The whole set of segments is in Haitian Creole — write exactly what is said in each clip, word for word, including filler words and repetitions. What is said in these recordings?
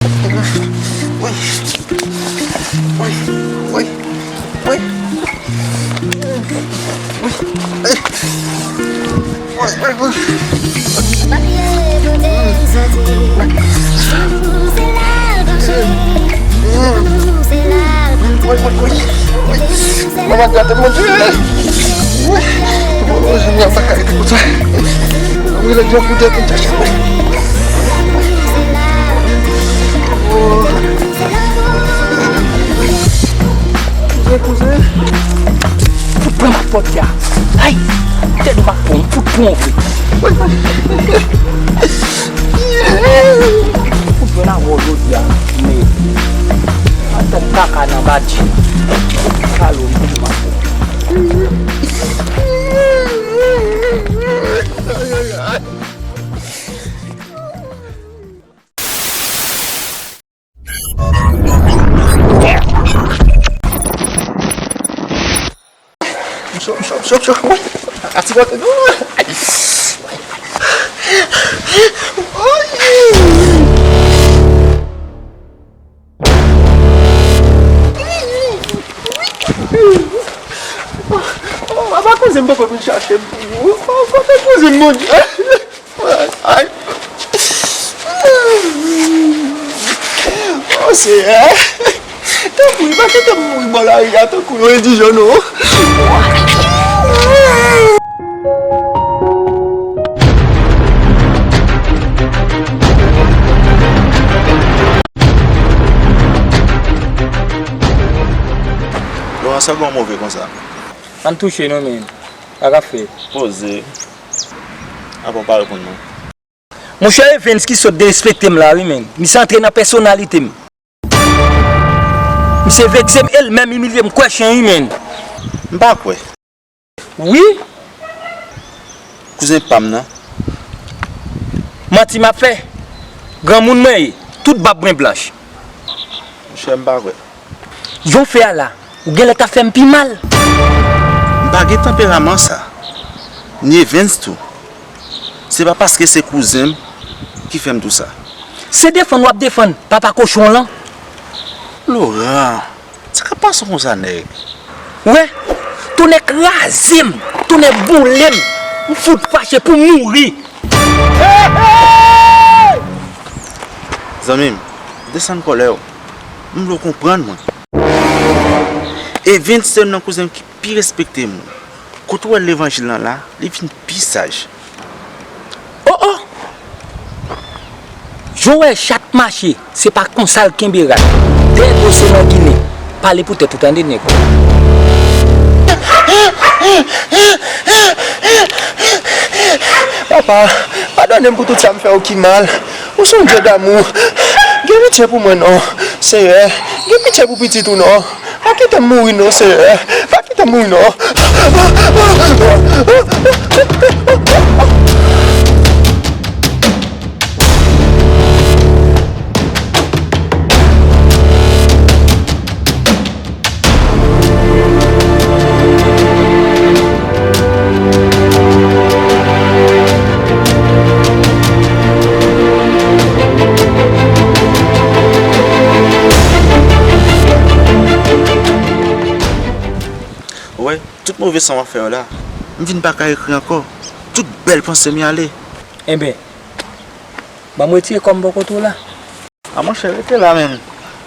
Wi. Wi. Wi. Wi. Wi. Wi. Wi. Wi. Wi. Wi. Manman gate, Bondye! Wi. Oh, Junior, pa ka rete konsa. Wi, lè di yon koutè pou chache. Oh. Kouzen, kouzen. Fout pran m ak pòt la. Ay! Tèt m ap pran, fout pran vre. Fout pran nan wòl jodi a. Men, antann kaka nan badji. Kalo, m ap pran. Cho, cho, cho, cho. Wi. Ati kote nou. Oh, papa, kouzen m poko vin chache m pou ou. Oh, kote kouzen m, Bondye? Ay. O Seyè, tanpri, pa kite m mouri bò lari a tankou yon endijan, non. Laurent, sa gon move konsa? Pa n touche non, men. Sa k ap fèt? Poze. Apa w pa reponn mwen? Monchè Evens ki sot derespekte m la wi, men. Misye antre nan pèsonalite m. Misye vekse m e l menm imilye m kwè chen wi, men. M pa kwè. Wi. Kouzen pa m nan. Manti m ap fè? Granmoun mwen ye. Tout bab mwen blanch. Monchè, m pa kwè. Jan w fè a la, ou genlè ta fè m pi mal. M pa gen tanperaman sa. Ni Evens tou. Se pa paske se kouzen m ki fè m di w sa. Se defann w ap defann papa kochon lan. Laurent, sa k ap pase w konsa, nèg? Ou wè, tonnè kraze m, tonnè boule m, m fout fache pou m mouri. Zanmi m, desann kòlè w. M vle w konprann mwen. Evens se youn nan kouzen m ki pi respekte moun. Kote w wè levanjil lan la, li vin pi saj. O o! Jan w wè chat mache, se pa konsa l kenbe rat. Dèyè do se nan Ginen. Pale pou tèt ou tande, nèg. Papa, padone m pou tout sa m fè w ki mal. Ou se yon Dye damou. Gen pitye pou mwen non, Seyè. Gen pitye pou pitit ou non. Pa kite m mouri non, Seyè. Pa kite m mouri non. Ou wè, tout move san w ap fè yo la, m vin pa ka ekri ankò. Tout bèl panse m y ale. Enben, ban m retire kò m bò kote w la. A monchè, rete la menm.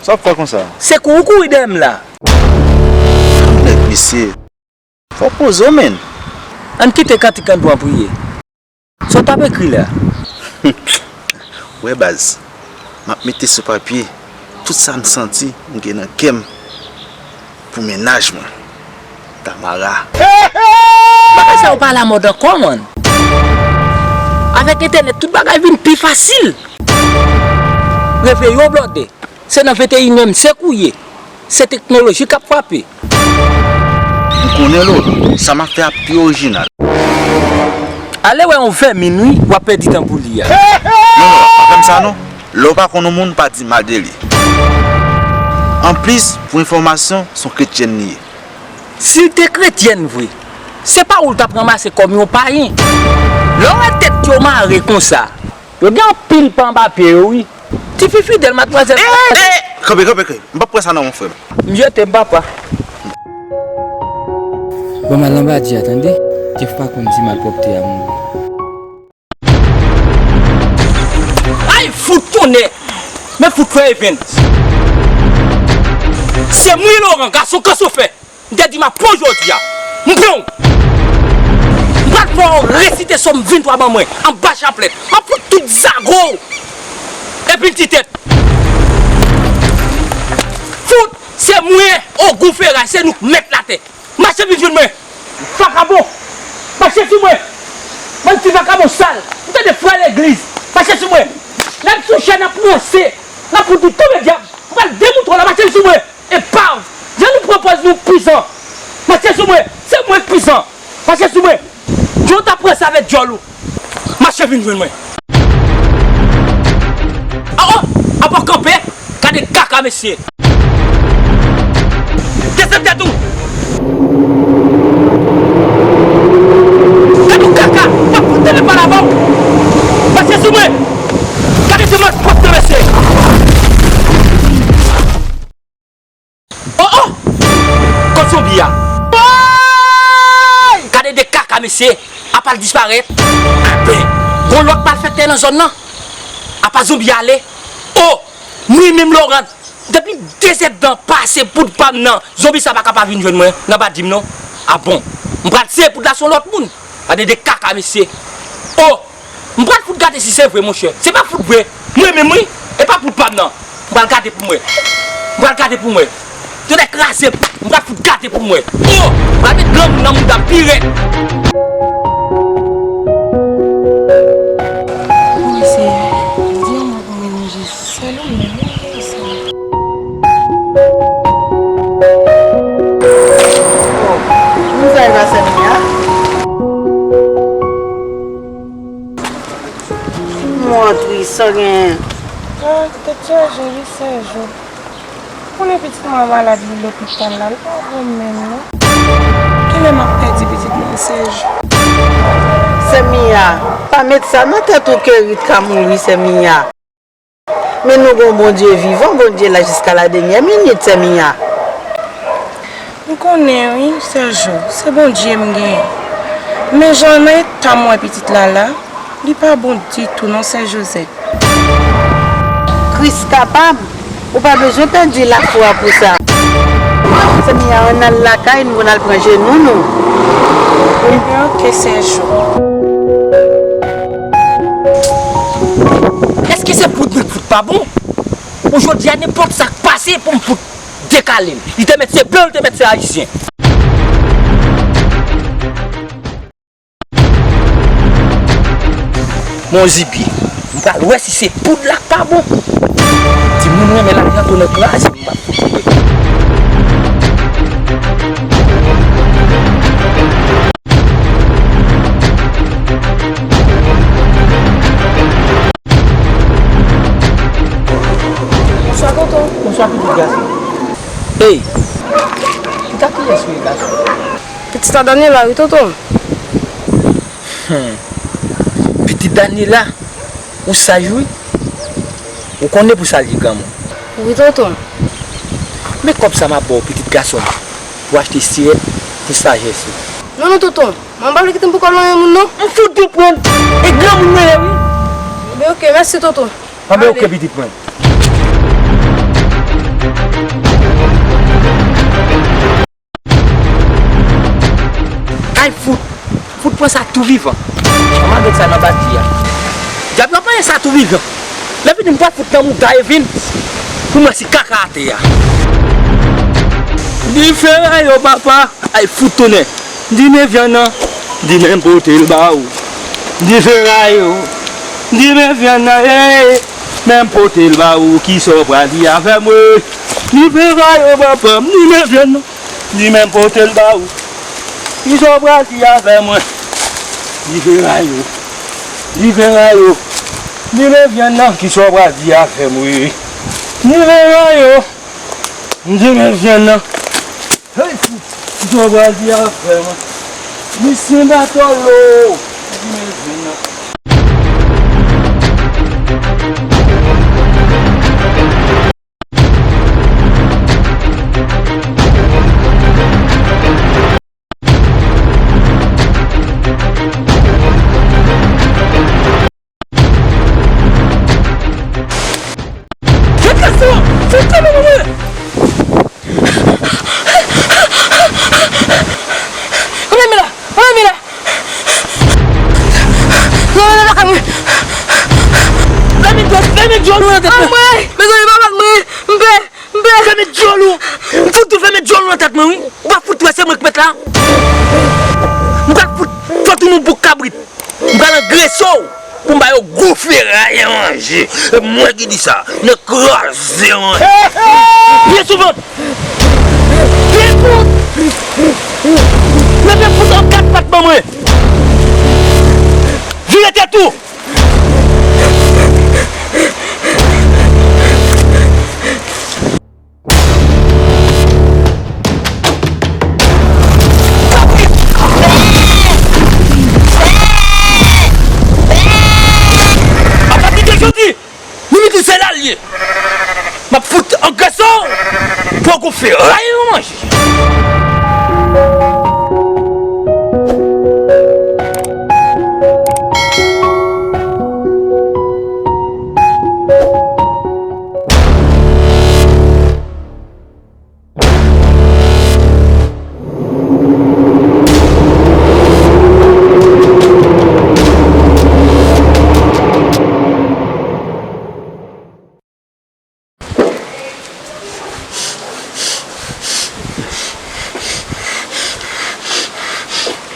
Sa w ap fè konsa? Se kouri w kouri dèyè m la. Nèg mesye. Fò w poze w, menn. Ann kite kantik an dou an priye. Sa w t ap ekri la? Wè baz, m ap mete sou papye tout sa m santi m gen nan kè m pou mennaj mwen, Tamara. Bagay sa yo pa lamòd ankò, man. Avèk entènèt, tout bagay vin pi fasil. Reveye w, blòdè. Se nan venteyinyèm syèk ou ye. Se teknoloji k ap frape. M konnen, Lolo, sa m ap fè a pi orijinal. Ale wè yon vèmin wi, w ap pèdi tan pou li a. Non, non, pa fè m sa non. Lè w pa konn yon moun, pa di mal de li. Anplis, pou enfòmasyon, se yon kretyèn li ye. Si l te kretyèn vre, se pa ou l t ap ranmase kòm yon payen. Lè w wè tèt yo mare konsa, yo gen anpil pa anba pye yo wi. Tifi fidèl, madmwazèl. Ey! Kanpe, kanpe, kanpe. M p ap pran sa non, mon frè. M jete m, papa. Bon, m al anba di a, tande. Jeff pa konn ti malpwòpte a mouri. Ay, fout tonnè! Men fout fè Evens. Se mwen, Laurent, gason kanson fè. M te di m ap pran w jodi a. M pran w. M pral fè w resite Sòm venntwa ban mwen, anba chaplèt. M ap fout tout zago w. Epi l ti tèt. Fout, se mwen, Ogou Feray, se nou k mèt latè. Mache vin jwenn mwen. Vakabon. Mache sou mwen. Bann ti vakabon sal. M tande frè legliz. Mache sou mwen. Lè m sou chè n ap ranse. N ap fout nou tonbe dyab. M pral demoute w la, mache sou mwen. Epav. Jan nou pran pòz nou pwizan. Mache sou mwen. Se mwen k pwizan. Mache sou mwen. Jan w t ap ranse avèk djòl ou. Mache vin jwenn mwen. Oh, oh, apa w kanpe? Gade kaka, mesye. Desann tèt ou. Gade yon kaka. M ap fout tande pale avè w. Mache sou mwen. Gade se malpwòpte, mesye. Oh, oh! Kot zonbi a? Woy! Gade de kaka, mesye. Apa l disparèt. Anben, gon lòt malfektè nan zòn nan. Apa zonbi a ale. Oh! Mwen menm, Laurent, depi de zèdtan pase poud pa m nan, zonbi sa pa ka pa vin jwenn mwen nan pa di m non. A bon? M pral sere poud la sou lòt moun. Gade de kaka, mesye. Oh! M pral fout gade si se vre, monchè. Se pa fout vre. Mwen menm, wi. E pa poud pa m nan. M pral gade pou m wè. M pral gade pou m wè. Tonnè kraze m. M pral fout gade pou m wè. Oh! M pral met granmoun nan mouda m pi rèd. Wi, Seyè. Di yon mo pou mwen, Jezi. Sèl ou menm, wi, Seyè. Moun sa yo pa sèl li a. Mwen tris, sa gen. Ah, tèt chaje, wi, Sèjou. Konnen pitit mwen malad, li lopital la, li pa bon menm, non. Kilè m ap pèdi pitit mwen, Sèjou? Sè Mia, pa met sa nan tèt ou ke Rit ka mouri, Sè Mia. Men nou gon Bondye vivan, Bondye la jiska la dènyè minit, Sè Mia. M konnen wi, Sèjou, se Bondye m genyen. Men jan nan eta m wè pitit la la, li pa bon ditou non, Sè Jozèf. Kris kapab, ou pa bezwen pèdi lafwa pou sa. Sè Mia, ann al lakay nou, ann al pran jenou nou. Ebyen, oke, Sèjou. Èske se poud mwen k fout pa bon? Pou jodi a, nenpòt sa k pase pou m fout dekale l. Li te mèt se blan, li te mèt se ayisyen. Mon zibye, m pral wè si se poud la k pa bon. Timoun renmen lajan, tonnè kraze m, m pral fout li. Bonswa, tonton. Bonswa, pitit gason. Ey! Ou ta kiyès ou ye, gason? Pitit a Daniela, wi, tonton. Hmm. Pitit Daniela, ou saj, wi. Ou konnen pou sa l ye, granmoun. Wi, tonton. Men kòb sa m ap ba w, pitit gason m, pou achte sirèt pou sajès ou. Non, non, tonton. Mwen pa vle kite m poko lwen yon moun, non. M fout ou pran l. E granmoun mwen ye, wi. Ebyen, oke, mèsi, tonton. Anben, oke, pitit mwen. Kay fout. Fout pran sa tou vivan. Manman met sa nan bati a. Dyab la manyen sa tou vivan. Lè fini m pral fout nan mouda Evin pou mwen si kaka atè a. Di fera yo papa. Ay fout tonnè. Di men vyann nan. Di men pote l ba ou. Di fera yo. Di men vyann nan, ey. Men pote l ba ou, kisa w pral di avè mwen? Di fera yo papa m, di men vyann nan. Di men pote l ba ou. Kisa w pral di avè mwen? Di fera yo. Di fera yo. Di men vyann nan, kisa w pral di avè mwen? Di fera yo. Di men vyann nan. Hey, fout, kisa w pral di avè mwen? Misye batolo. Di men vyann nan. Fout kanpe pou mwen! Kote m ye la? Kote m ye la? Non, non, non, non, non. Fèmen djòl, fèmen djòl ou nan tèt mwen. Anmwey, mezanmi, pa bat mwen. M pè, m pè. Fèmen djòl ou. M fout tou fèmen djòl ou nan tèt mwen, wi. Ou pa fout wè se mwen k mèt la. M pral fout fè w tounen yon bouk kabrit. M pral angrese w pou m ba yo gwo feray a manje. E mwen ki di sa. Nèg kraze manje. Pye sou vant. Pye sou vant. Mete fout an kat pat ban mwen. Vire tèt ou. Apa ki te jodi? Mimi tou se la l ye. M ap fout angrese w pou w gon feray ou manje.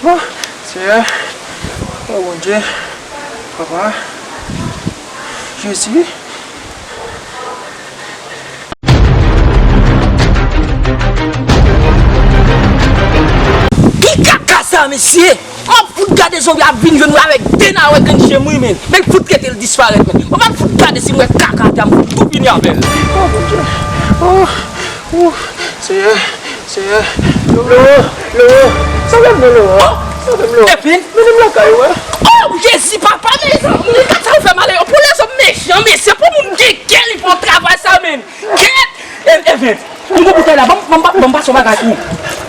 Oh, Senyè, oh Bondye, Papa, Jezi. Ki kaka sa, mesye? M ap fout gade zonbi ap vin jwenn mwen avèk de nawè grenn je m wi, men. Men fout rete l disparèt, men. Mwen p ap fout gade si m wè kaka atè a, m fout tou fini avè l. Oh, Bondye. Oh, oh, Senyè, Senyè. Laurent, Laurent. Sa fè m, Laurent? Sa fè m, Laurent? Epi? Mennen m lakay ou, wè. Oh, Jezi, papa, mezanmi, gad sa ou fè malè. Pou lèzòm mechan, mesye, pou moun gen kè, li fè yon travay sa, men. Kèt! E, Evens, m gon boutèy la, ban m, ban m, ban m pase yon bagay pou ou.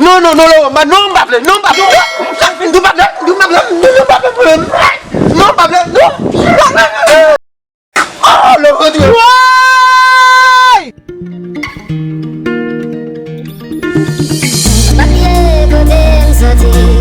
Non, non, non, non, m pa, non, m pa vle, non, m pa vle. Non, m pa vle, non, m pa vle, non, m pa vle, non. Oh, Laurent, woy! Pa bliye kote m soti.